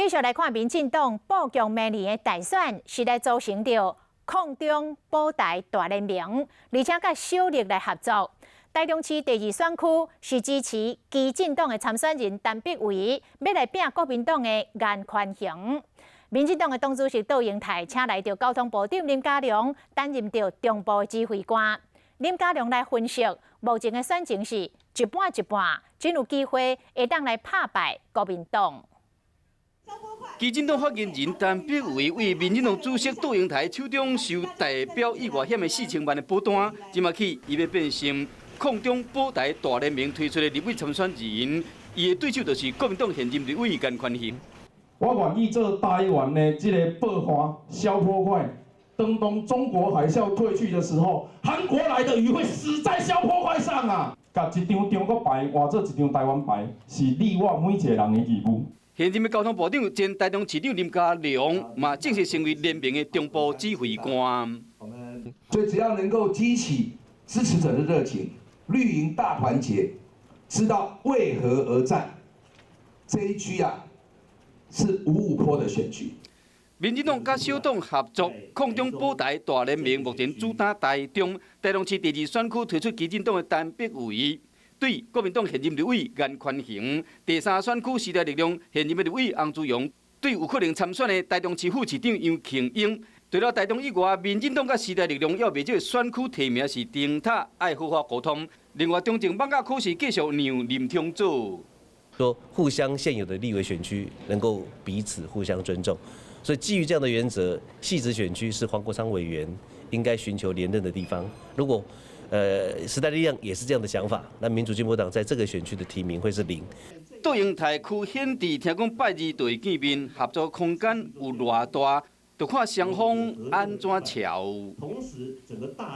繼續來看民進黨布局明年的大選，是來組成著抗中保台大聯盟，而且佮小綠來合作。台中市第二選區是支持基進黨的參選人陳柏惟，欲來拚國民黨的顏寬恆。民進黨的黨主席杜英台請來著交通部長林佳龍擔任著中部指揮官。林佳龍來分析，目前的選情是一半一半，真有機會會當來拍敗國民黨。基進黨發言人陳柏惟對民進黨主席杜英台手中受代表意外險的4000萬的保單，這馬起伊欲變成抗中保台大聯盟推出的立委參選人，伊的對手就是國民黨現任立委顏寬恆。我願意做台灣的這个報岸消波塊。當中國海嘯退去的時候，韓國來的魚會死在消波塊上啊！共一張中國牌換做一張台灣牌，是你我每一个人的義務。現任的交通部長前台中市長林佳龍嘛，正式成為聯盟的中部指揮官。所以只要能夠激起支持者的熱情，綠營大團結，知道為何而戰，這一區啊是五五波的選區。民進黨佮小黨合作，抗中保台大聯盟目前主打台中，台中市第二選區推出基進黨的陳柏惟，對國民黨現任立委顏寬恆；第三選區時代力量現任的立委翁志陽，對有可能參選的台中市副市長楊慶英。除了台中以外，民進黨佮時代力量猶袂少選區提名是燈塔，愛好好溝通。另外，中正艋舺區是繼續讓林昶佐。說互相現有的立委選區能夠彼此互相尊重，所以基於這樣的原則，汐止選區是黃國昌委員應該尋求連任的地方。如果時代力量也是這樣的想法，那民主進步黨在這個選區的提名會是零。杜英台區顯智聽講拜二就會見面，合作空間有偌大，就看雙方按怎喬。同時，整個大。